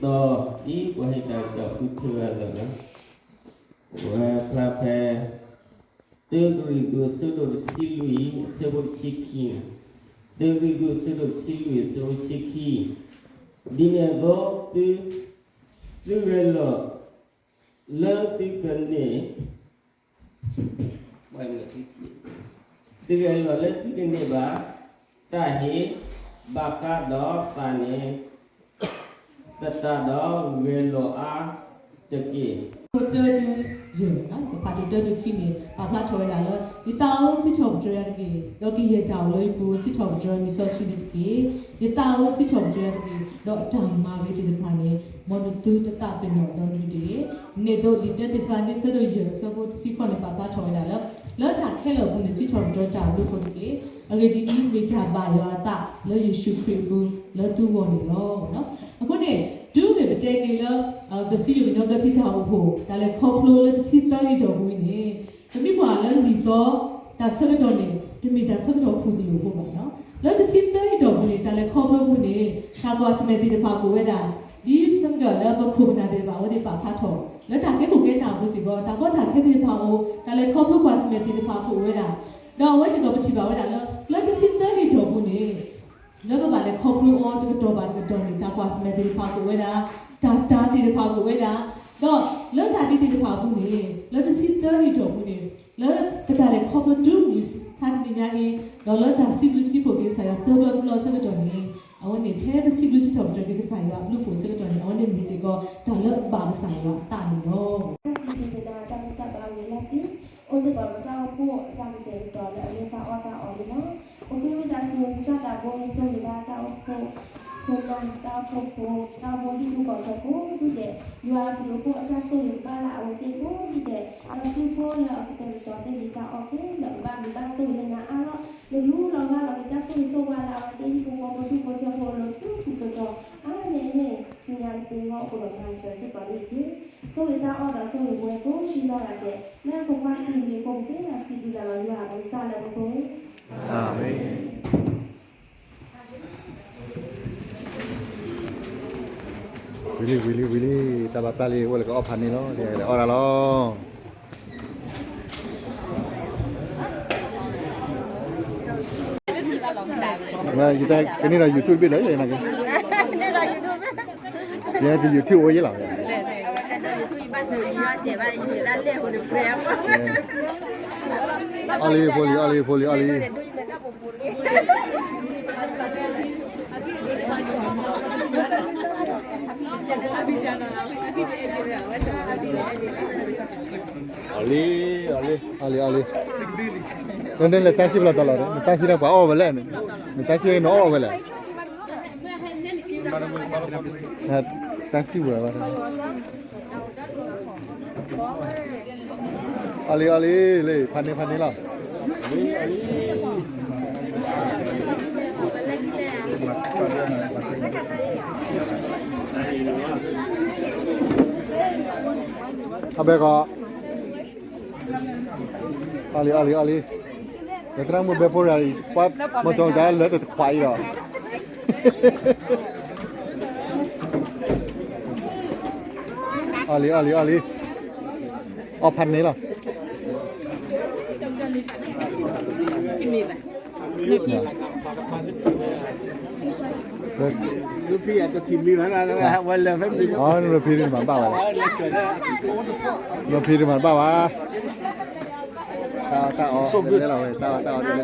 ဒီးဒ်ပှၤဟ့ၣ်တၢ်ကစီၣ်ဃုထၢအသိးလီၤ. ဝဲဖျါဖဲ တၢကရံၣ်သူး အဆၢဒိၣ်တဆံလွံၢ် အဆၢဖိတဆံခံ, တၢကရံၣ်သူး အဆၢဒိၣ်တဆံလွံၢ် အဆၢဖိတဆံခံ, ဒ်န့ၣ်အသိး သု သုဂဲၤလီၤ လၢသုကန့ၢ် သုဂဲၤလီၤလၢသုကန့ၢ်ဘၣ် တၢ်ဟ့ၣ် ဘၣ်ဃးဒီးသးန့ၣ် သတးဒီးဂဲၤလီၤအါတက့ၢ်. တၢတုၤယဲၢ်, တဖၣ်တၢတုၤခံန့ၣ် ပာ်ဖျါထီၣ်ဝဲဒၣ်လၢ ယသးဧၢ စံးထီၣ်ပတြၢၤယၤတက့ၢ်, ဒီးကယဲၢ်တၢ်အိၣ်လၢယပူၤ စံးထီၣ်ပတြၢၤလံာ်စီဆှံန့ၣ်တက့ၢ်. ယသးဧၢ စံးထီၣ်ပတြၢၤယၤတက့ၢ်, ဒီးတၢ်မၤဂ့ၤသ့ၣ်တဖၣ်န့ၣ် မ်နသုတသးပ့ၤနီၣ်ဒီးနုၤတဂ့ၤ. န့ၣ်အသိး လံာ်တၢသ့းစၤလနံ အဆၢဒိၣ်ယဲၢ် အဆၢဖိတဆံဃိးန့ၣ် ပာ်ဖျါထီၣ်ဝဲဒၣ်လၢ လၢတၢ်ခဲလၢာ်အပူၤန့ၣ် စံးထီၣ်ပတြၢၤတၢ်ဘျုးအဃိတက့ၢ်. အဂ့ၢ်ဒ်အံၤ, မ့ၢ်တၢ်ဘၣ်ယွၤအသးလၢယ့ၣ်ၡူးခရံာ်အပူၤ လၢသုဂီၢ်န့ၣ်လီၤ. အဃိန့ၣ် တုၤမ့ၢ်ပတဲက့ၤလၢ ပစံယိၣ်ကညီဘျၢထံတၢ်အိၣ်ဖှိၣ် တၢ်လဲၤခီဖျိလၢတဆံသၢနံၣ်တီၢ်ပူၤအံၤန့ၣ် ပမ့ၢ်ကွၢ်လၢလံာ်သီ တၢ်ဆၢကတီၢ်န့ၣ် တမ့ၢ်တၢ်ဆၢကတီၢ်ခူၣ်သလုးအဃိဘၣ်နီၤ. လၢတဆံသၢနံၣ်တီၢ်ပူၤန့ၣ် တၢ်လဲၤခီဖျိအပူၤန့ၣ် တၢ်ကွၢ်ဆၢၣ်မဲာ်သ့ၣ်တဖၣ်ကအိၣ်ဝဲဒၣ် ဒ်ပမ့ၢ်လၢပခိၣ်ပနၢ်သ့ၣ်တဖၣ် အဝဲသ့ၣ်ပာ်ဖျါထီၣ် လၢတၢ်ကဲခိၣ်ကဲနၢ်အပူၤစ့ၢ်ကီး တၢ်ကီတၢ်ခဲသ့ၣ်တဖၣ်အိၣ် တၢ်လဲၤခီဖျိကွၢ်ဆၢၣ်မဲာ်သ့ၣ်တဖၣ်ကအိၣ်ဝဲဒၣ် ဒီးအဝဲစ့ၢ်ကီးပထံၣ်ဘၣ်ဝဲဒၣ်လၢ လၢတဆံသၢနံၣ်တီၢ်ပူၤန့ၣ် လၢပဘၣ်လဲၤခီဖျိအီၤတကတီၢ်ဘၣ်တကတီၢ်န့ၣ် တၢ်ကွၢ်ဆၢၣ်မဲာ်သ့ၣ်တဖၣ်ကအိၣ်ဝဲဒၣ်, တၢ်တၤသ့ၣ်တဖၣ်ကအိၣ်ဝဲဒၣ်, ဒီးလၢတၢ်ဒ်သ့ၣ်တဖၣ်အပူၤန့ၣ် လၢတဆံသၢနံၣ်တီၢ်ပူၤန့ၣ် လၢပတၢ်လဲၤခီဖျိတုၤမုၢ်ဆါတနံၤညါအံၤ ဒီးလၢတၢ်စံးဘျုးစံးဖှိၣ်က့ၤကစၢ်ယွၤသၢဘျီတဘျီအဆၢကတီၢ်န့ၣ် အဝဲန့ၣ်ဖဲပစံးဘျုးစံးထီၣ်ပတြၢၤက့ၤကစၢ်ယွၤအဘျုးအဖှိၣ်အဆၢကတီၢ်န့ၣ် အဝဲန့ၣ်မ့ၢ်စ့ၢ်ကီးတၢ်လၢအဘၣ်ကစၢ်ယွၤအသးန့ၣ်လီၤ. တၢ်စံးဘျုးက့ၤတၢ်တၢ်ဘါဝံၤလီၢ်ခံ အိၣ်စ့ၢ်ကီးပတၢ်အိၣ်ဖှိၣ်အတၢ်ကတဲာ်ကတီၤလၢအဝဲသးအီၣ်သးအီန့ၣ်လီၤ. ပဃ့ဝံသးစူၤကစၢ်သးဘိဆိၣ်ဂ့ၤဘၣ်တၢ်အိၣ်ဖှိၣ် ခိၣ်နၢ် တၢ်အိၣ်ဖှိၣ်ဖိ တၢ်အိၣ်ဖှိၣ်ဟံၣ်ဖိဃီဖိကိးဒူၣ်ဒဲး, ယွၤအဘျုးအဖှိၣ်အတၢ်ဆိၣ်ဂ့ၤကဘၣ်လၢအဝဲသ့ၣ်ကိးဒူၣ်ဒဲး, ဒီးစုဖိလၢအကတဲာ်ကတီၤသ့ၣ်လံတၢ်အီၣ်ခဲလၢာ် ကဘၣ်မုာ်ဘၣ်ဆိၣ်ဂ့ၤလၢနၤအါထီၣ်, နလူလီၤဂၢ်လီၤက့ၤတၢ်ဆိၣ်ဂ့ၤဆိၣ်ဝါလၢအဝဲသ့ၣ်ဟံၣ်ဖိဃီဖိဒူၣ်ဖိထၢဖိအလိၤထူထူတီၤတီၤ အါန့ၢ်န့ၢ်ဆူညါတသ့အဂီၢ် အိၣ်ဒီးမၤစၢၤစ့ၢ်ကီးန့ၣ်တက့ၢ်. ဆိၣ်ဂ့ၤတၢ်အီၣ်ဒီးဆိၣ်ဂ့ၤပဝဲကိးဒူၣ်ဒဲး လၢပကွၢ်ထံန့ၣ် ပကသ့စံးဘျုးဒၣ်လီၤယွၤအကစၢ်လၢပဖိ အၤမ့ၣ်. ဝံၤလံ ဝံၤလံ ဝံၤလံ, တၢ်ဘၣ်ပျၢ်လံ အိၣ်လၢကအီၣ်ဖးန့ၣ်လီၤ, လဲၤအီၣ်ဒၣ်လီၤ. ကန့ၢ်ဒီး YouTube တဘ့ၣ်လီၤ, ယဲ YouTube အိၣ်ယဲလီၤ. အီၣ်လံဖိလံ အီၣ်လံဖိလံ အီၣ်လံ. အီၣ်လံ အီၣ်လံ အီၣ်လံ. နလဲၤတၢ်ဆံဖျါတၢ်လီၤ, နတၢ်ဆံလၢပှၤအီၣ်ဝဲလဲၣ်, နတၢ်ဆံနအီၣ်ဝဲလဲၣ်. တၢ်ဆံဝဲဘၣ်. အီၣ်လံ အီၣ်လံ လံ ဖးန့ၢ် ဖးန့ၢ်လီၤ. အဘဲကီး အီၣ်လံ အီၣ်လံ အီၣ်လံ. ဒီးသရၣ်မုၣ်ဘဲဖိတဂၤအံၤ ပှၤမီၤတီၤတၢ်လၢတခွးအံၤဒီး အီၣ်လံ အီၣ်လံ အီၣ်လံ. အီၣ်ဖးန့ၢ်လီၤ. နဖံးတမၤဘၣ်ဝဲလဲၣ်, နဖံးတမၤဘၣ်ဝဲ. တၢ်အီၣ်လဲၣ်လီၤဝဲ, တၢ်အီၣ်တၢ်အီၣ်လဲၣ်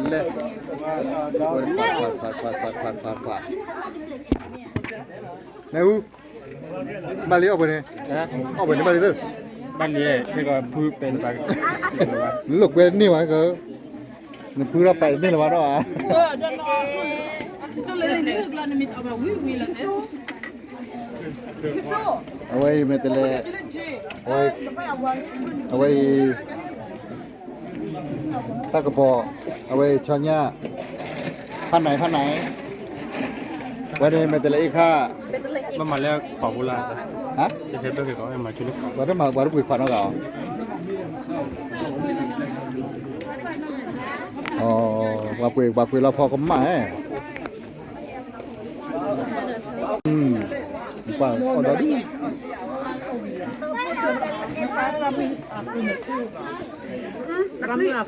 လဲၣ်. နဟူ ဘၣ်လံအီၣ်ပှဲၤန့ၣ်, အီၣ်ပှဲၤန့ၣ်ဘၣ်လံသၢ, ဘၣ်လံ, နလိာ်ကွဲန့ၢ်ဝဲက, နဖုထီၣ်ပာ်န့ၢ်လၢၤဘၣ်ဒီးဧါ. အဝဲအံၤမ့ၢ်တလဲၤ, အဝဲအံၤ တၢ်ကပီၤ, အဝဲအံၤဆီညၣ်, ဖးနး ဖးနး, ဝဲန့ၣ်မ့ၢ်တလဲၤအ့ၣ်ခါ, မ့ၢ်မၤလၢခွးဖိလၢ, ဟါ, ပှၤတမၤ ပှၤတပှ့ၤခွးနီတဂၤအီၤ, ပှၤပှ့ၤ ပှၤပှ့ၤလီၤဖီကမၣ်ဧါ. ပှၤအီၣ်ဒီးဒုး တ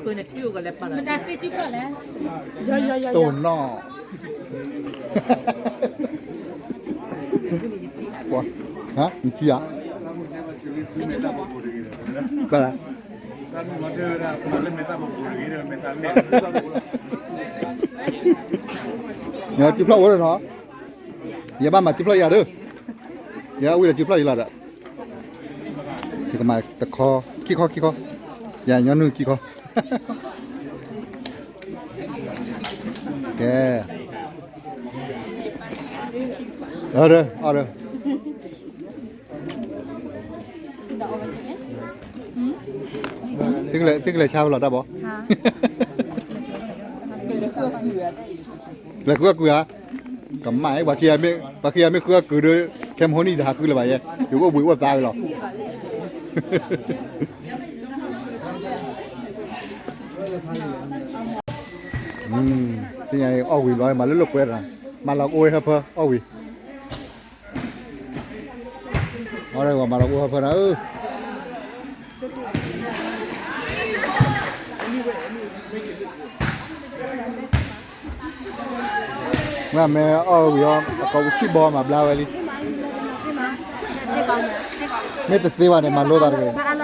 ိၢ်နီၣ် ပှၤ ဟါ နထံၣ်ဧါ ဘၣ်လၢ ညီစုဖျီၣ်အိၣ်ဒီးနီၤ ယဘၣ်မၤစုဖျီၣ်ယၤဒီး ယဝံၤဒီးစုဖျီၣ်ယၤလီၤဒီး ယကမၤတခီ ခံခီ ခံခီ ယညီနုၢ်ခံခီ ကဲ အီဒီး အီဒီး သုကလဲၤဆါဝဲလီၤတၢ်ဘီ လဲၤဃုအကုၢ်ဧါ ကမၣ် ပှၤခံဂၤမ့ၢ် ပှၤခံဂၤမ့ၢ်ဃုအကုၢ်ဒီး ခဲမဟိနံၣ်တဟးဃုလၢၤဘၣ်ယဲ ယကအိၣ်ဘှံးအိၣ်သါဝဲလီၤ သ့ၣ်ညါအီၣ်ဝံၤလီၤ မၤလၢလိာ်ကွဲတၢ် မၤလီၤကအိၣ်ဝဲဟၢဖၢ အီၣ်ဝံၤ အီၣ်ဝဲမၤလီၤကအိၣ်ဟၢဖၢနၤဧၢ မ့ၢ်မ့ၢ်အီၣ်ဝံၤအီၤ အကိးပဆံၣ်ဘီမၤဘျါဝဲလံ မ့ၢ်တသ့ဘၣ်န့ၣ် မၤလိသးတဂ့ၤ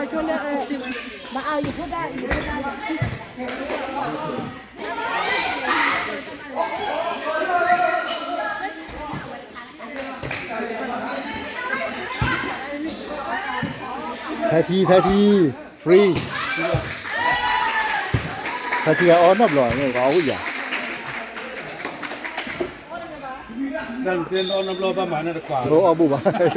ထဲထံ ထဲထံ free ထဲထံအီၣ်နီတဘျီ အီၣ်ဝံၤယၤ အီၣ်ဘူၣ်ဘၣ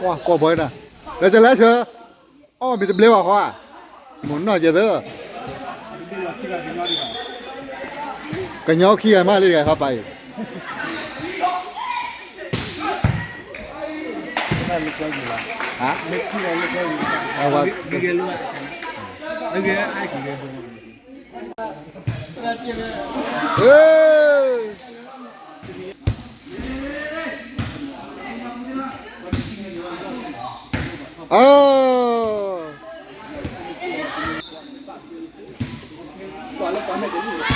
် ကွၢ်ကီၢ်ဘီနၤ လဲၤတလဲၤဆၢ အီၣ်မ့ၢ်တဘျဲဘၣ်ဃီဧါ မိၢ်နီၢ်ကဲသၢ ကညီခံဂၤမးလံတဂၤဃီပၤအံၤ ဟါ အဝဲ အၢ အၢ